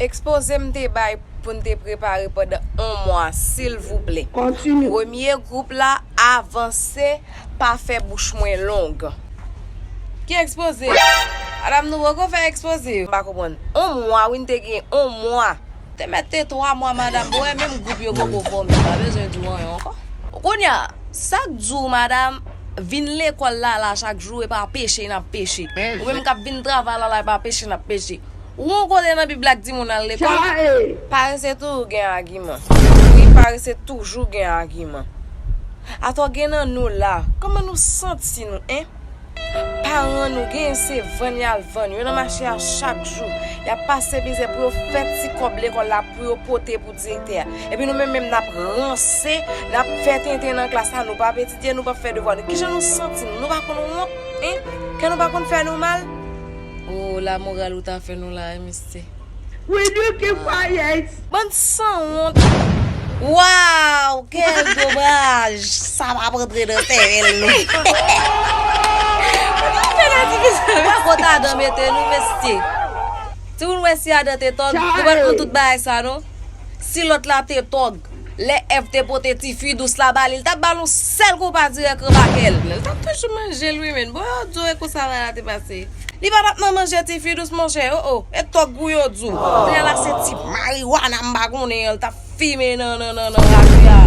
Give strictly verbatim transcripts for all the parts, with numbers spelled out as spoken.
Ekspoze m te bay pou n te prepare pandan yon mwa, silvouplè. Kontinye. Premye gwoup la, avanse, pa fè bouch mwen long. Ki ekspoze? Madanm, nou poko fè ekspoze. M pa konprann. Yon mwa, wi, n te gen yon mwa. Te mèt te twa mwa, madanm. Bon, e menm gwoup yo poko fòme, pa bezwen di w anyen ankò. Kounye a, sa k di w, madanm, vin lekòl la, la, chak jou, e pa peche n ap peche. Ou menm k ap vin travay la, la, e pa peche n ap peche. Ou wè yon kote nan Bib la k di moun al lekòl? Parese toujou gen agiman. Wi, parese toujou gen agiman. Atò gen nan nou la, kòman nou santi nou, en? Paran nou genyen se vann y al vann. Yo nan mache a chak jou. Y ap pase mizè pou yo fè ti kòb lekòl la pou yo pote pou direktè a. Epi nou menm menm n ap ranse, n ap fè tenten nan klas la, nou p ap etidye, nou p ap fè devwa nou. Kijan nou santi nou? Nou pa konn wont, en? Kè nou pa konn fè nou mal? O, lamoral ou ta fè nou la, wi, mesye. Will you keep quiet? Bann sanwont. Waw, quel dommage. Sa p ap rantre nan sèvèl nou. Ou pa konn adan mete nou, mesye. Timoun, wè si Adan te tòg, nou pa t konn tout bagay sa, non. Si lòt la te tòg, lè Èv te pote ti fi dous la ba li, li t ap ba l yon sèl konpa dirèk ranbake l. Li t ap toujou manje l, wi, men. Bon, yo di w e konsa bagay la te pase. Li pa t ap nan manje ti fi dous, monchè, o, o, e tòg kou yo di w. Kounye a la se ti mariwana m pa konnen an, li t ap fimen nan, nan, nan, nan raje a.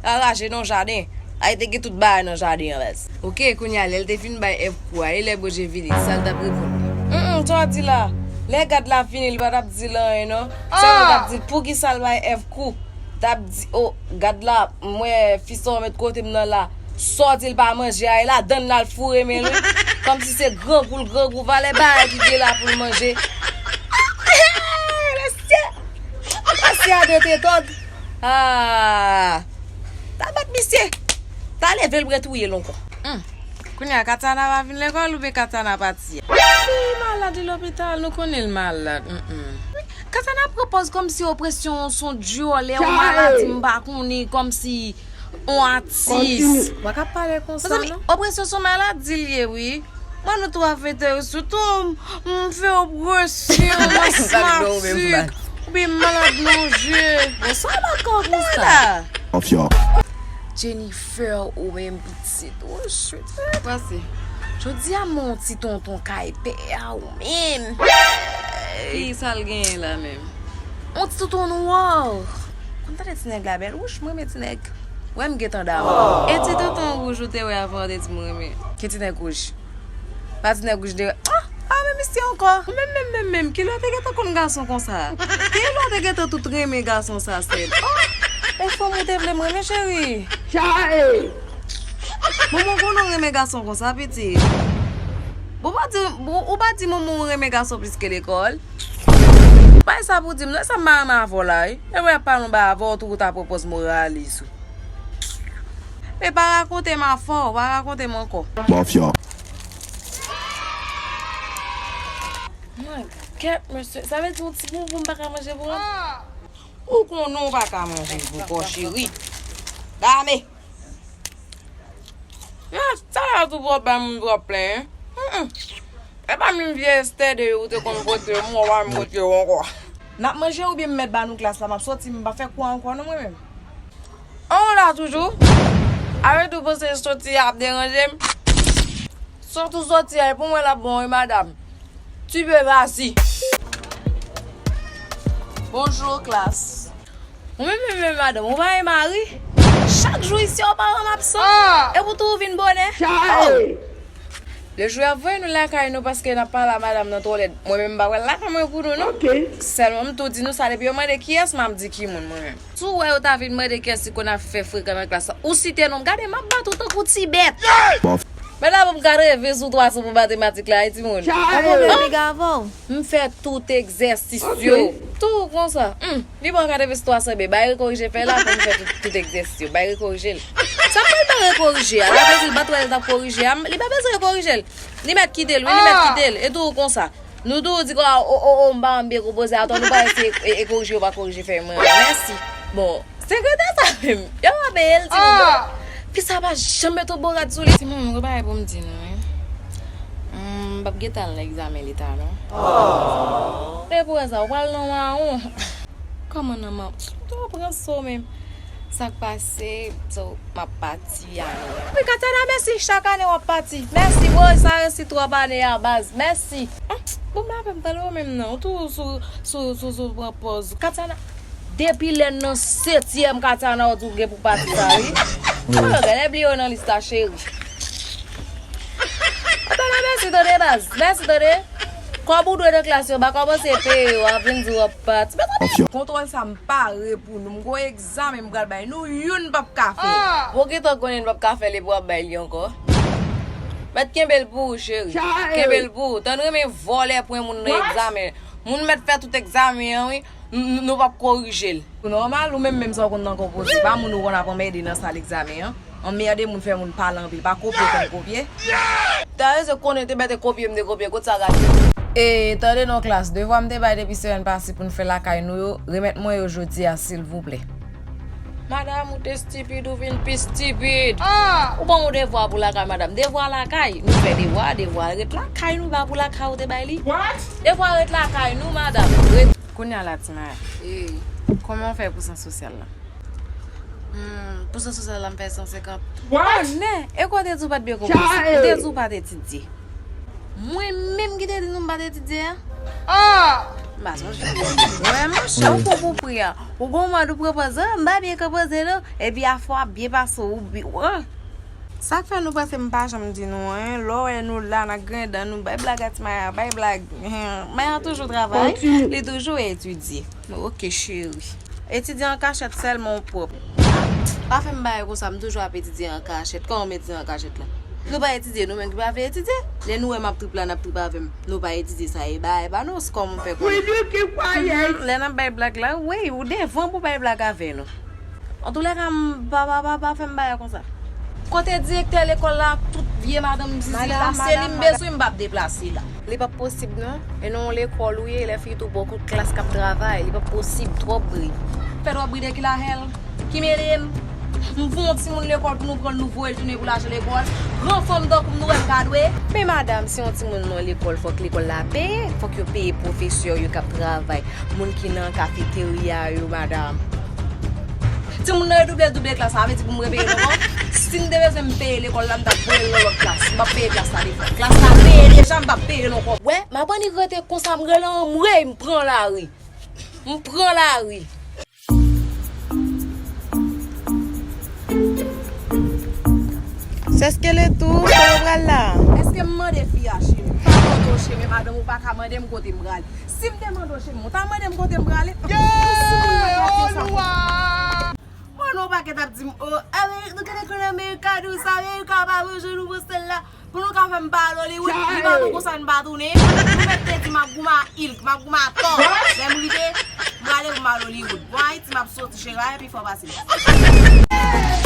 Nan raje nan jaden. Ay te gen tout bagay nan jaden an, baz. Oke, kounye a, lè l te fin bay Èv kou a, e lè Bondye vini, sa l t ap reponn li? Hum, hum, sa w di la? Lè gad la vini, li pa t ap di l anyen, non. Sèlman l t ap di l, poukisa l bay Èv kou? T ap di, o, gad la, m wè fi sa w met kote m nan la. Sa w di l pa manje a, e ladann l al foure men l, wi. Kòmsi se grangou l grangou, valè bagay ki gen la pou l manje. Mesye! Mesye a de te tòg. Ah! Ta bat misye. Ta leve l pou retouye l ankò. Hum. Kounye a, Katana va vin lekòl oubyen Katana pati? Li malad, li lopital, nou konnen l malad. Mm, mm. Katana pran pòz kòmsi opresyon s on dyòlè, yon maladi m pa konnen, kòmsi yon atis. Mwen ka pale konsa, non? Mezanmi, opresyon s on maladi l ye, wi. Mwen, nou tou ap fete sou tou, m, m fè opresyon, m asmatik, oubyen m malad nan je. Bon, sa w baka konsa? Jennifer, ou menm pitit, oh shit. Pase. Jodi a, m yon ti tonton kay pè a, ou menm. Ki sa l genyen la menm? Yon ti tonton nwa. Konn tande ti nèg la bèl. Wouch, mwen renmen ti nèg. Wè m gentan damou. E ti tonton wouj ou te wè avan w te di m renmen? Ki ti nèg wouj? Pa ti nèg wouj de. Ah, ah, men misye ankò. Ou menm, menm, menm, menm, kilè w te gentan konn gason konsa? Kilè w te gentan tout renmen gason sa, sèm? Oh, e fanm ou te vle m renmen, cheri? Chae! Manman w konnen w renmen gason konsa, pitit. Bon, pa di, bon, ou pa di manman w renmen gason plis ke lekòl? Pa e sa pou di m, non, e sa m pa renmen avè w la, wi. E wè, pa nou ba avè w, tou ou ta pran pòz moralis ou. Men pa rakonte m afè w, pa rakonte m ankò. Mafya. Mwen, kèt, mesye, sa vle di yon ti boubou m pa ka manje pou mwen? Ou konnen w pa ka manje pou kò cheri. Dame. Ya, sa la tou pwòp bay moun pwòp plenyen. Mm, mm. E pa menm vye estède yo ou te konn pote m, ou pa menm pote yo ankò. N ap manje oubyen m mèt ba nou klas la, m ap soti, m pa fè kou ankò non mwen menm. An w la toujou? Arete w panse soti a ap deranje m? Sòt ou soti a, e pou mwen l ap bon wi, madanm. Ti pe vasi. Bonjou, klas. Ou menm, menm, menm, madanm, ou pa gen mari? Chak jou isi, ou paran m absan. Ah! Epi w tou vin bonè. Chae! Oh! Lejou y ap voye nou lakay nou paske n ap pale a madanm nan twò lèd. Mwen menm, m pa pral lakay mwen pou nou, non. Ok. Sèlman, m tou di nou sa, depi yo mande kiyès, m ap di ki moun, mwen menm. Si w wè yo ta vin mande kiyès ki konn ap fè frekan nan klas la, ou site non m, gade m ap bat ou tankou ti bèt. Bof. Men la pou m ka reve sou twa san pou matematik la, wi, timoun. Chae! Yon pwoblèm, piga avè w. M fè tout egzèsis yo. Ok. Tou konsa. Hmm, li pa ka leve sou twa san, bay rekorije fè la pou m fè tout, tout egzèsis yo. Bay rekorije l. Sa m pral bay rekorije a? L ap di l bat wè l t ap korije a, li pa bezwen rekorije l. Li mèt kite l, wi, li mèt kite l. E tou konsa. Nou tou di kwa, o, o, o, m pa janm byen konpoze, atò nou pa eseye e, e korije, yo pa korije fè mwen. Mèsi. Bon, sekretè sa menm, yo pa peye l, timoun. Fi sa pa janm met yon bon rad sou li. Timoun, m gen bagay pou m di nou, wi. Hmm, P ap gentan al nan egzamen leta non. Depi w wè sa, ou pral nan mawon. Kòman nan mawon? Ou pran so menm. Sa k pase? So, m ap pati ane a. Wi, Katiana, mèsi. Chak ane w ap pati. Mèsi, woy, sa resi twòp ane a, baz. Mèsi. Bon, m avè m tande w menm non. Ou toujou sou, sou, sou, sou pran pòz. Katiana, depi lè n nan setyèm, Katiana, ou di w gen pou pati sa, wi. Wi. Alò, gade, bliye w nan lis la, cheri. Atana, mèsi tande, baz. Mèsi tande. Kòb ou dwe nan klas yo, m pa kòmanse peye yo, w ap vin di w ap pati. Kontwòl sa m pare pou nou. M gon egzamen m pral bay nou, youn p ap ka fè. Ou gentan konnen n p ap ka fè l epi w ap bay li ankò. Mèt kenbe l pou ou, cheri. Kenbe l pou ou. Tann renmen vòlè pwen moun nan egzamen. Moun mèt fè tout egzamen an, wi. N-, n-, nou p ap korije l. Ou nòmal, ou menm, menm sa w konn nan konpoze. Pa moun ou konn ap anmède nan sal egzamen an. Anmède moun, fè moun pale anpil. Pa kopye konn kopye. Tande, se konnen te mèt kopye, m te kopye. Kot sa gate? E, tande non klas, devwa m te bay depi semèn pase pou n fè lakay nou yo, remèt mwen yo jodi a, silvouplè. Madam, ou te stipid, ou vin pi stipid. Ou ban yon devwa pou lakay, madam. Devwa lakay, nou fè devwa, devwa ret lakay nou, pa pou lakay ou te bay li. Devwa ret lakay nou, madam. Ret. Kounye a la, Ti Maya, kòman w fè pou san sosyal la? Hmm, pou san sosyal la, m fè san senkant. Oh, nè! E kwa w te di w pa t byen konprann? Ou te di w pa t etidye. Mwen menm ki te di nou m pa t etidye a? M pa sonje. Mwen, monchè, ou fou pou pri a. Ou gon mòd ou pran pòz, ah, m pa byen konprann non. Epi afè w ap byen pase, ou bi-, ah. Sa k fè nou panse m pa janm di nou anyen? Lè w wè nou la, n ap griyen dan nou, bay blag a Ti Maya, bay blag. Maya toujou travay, li toujou etidye. Oke, cheri. Etidye an kachèt sèlman w pwòp. Pa fè m bagay konsa, m toujou ap etidye an kachèt. Kòman m etidye an kachèt la? Nou pa etidye, nou menm ki pa vle etidye. Lè nou wè m ap trip la, n ap trip avè m. Nou pa etidye, sa e bagay pa nou, se kòman m fè konnen. Mhm, lè n ap bay blag la, wi, ou devan pou bay blag avè nou. Antoulèka, m pa, pa, pa, pa fè m bagay konsa. Kote direktè lekòl la, tout vye madanm zizi la, se li m bezwen, m p ap deplase la. Li p ap posib non. E nan yon lekòl ou ye, lè fi tou bon kout klas k ap travay, li p ap posib, twòp bri. Fè twòp bri de ki lahèl? Ki mele m? M voye yon timoun lekòl pou nou pran l, nou voye l tounen pou l achte lekòl. Gran fanm tankou m, nou wè m ka dwe? Men madanm, si yon timoun nan lekòl, fòk lekòl la peye, fòk yo peye pwofesè yo k ap travay. Moun ki nan kafeterya yo, madanm. Timoun nan redouble, double klas, sa vle di pou m repeye l ankò? Si m te bezwen m peye lekòl la, m t ap voye l nan lòt klas. M p ap peye klas la de fwa. Klas la peye deja, m p ap peye l ankò. Wè, m ap annik rete konsa, m rele anmwey, m pran lari. M pran lari. Sè Skeletou, kote w pral la? Èske m mande fi a chemen? M pa mande w chemen, madanm, ou pa ka mande m kote m prale. Si m te mande w chemen, ou ta mande m kote m prale? Ou sou moun nan katye sa. Mwen, non, pakèt ap di m, oh, Amerik, nou genlè konn Amerika dous, Amerika pa bezwen nou pou sèl la. Pou nou ka fè m pa al Hollywood, li pa tou konsa n pa tounen. Nou mèt te di m ap goumen a Ilk, m ap goumen a Thor. Lè m rive, m prale pou m al Hollywood. Bon, Ayiti, m ap soti, cheri, pa gen pi fò pase m.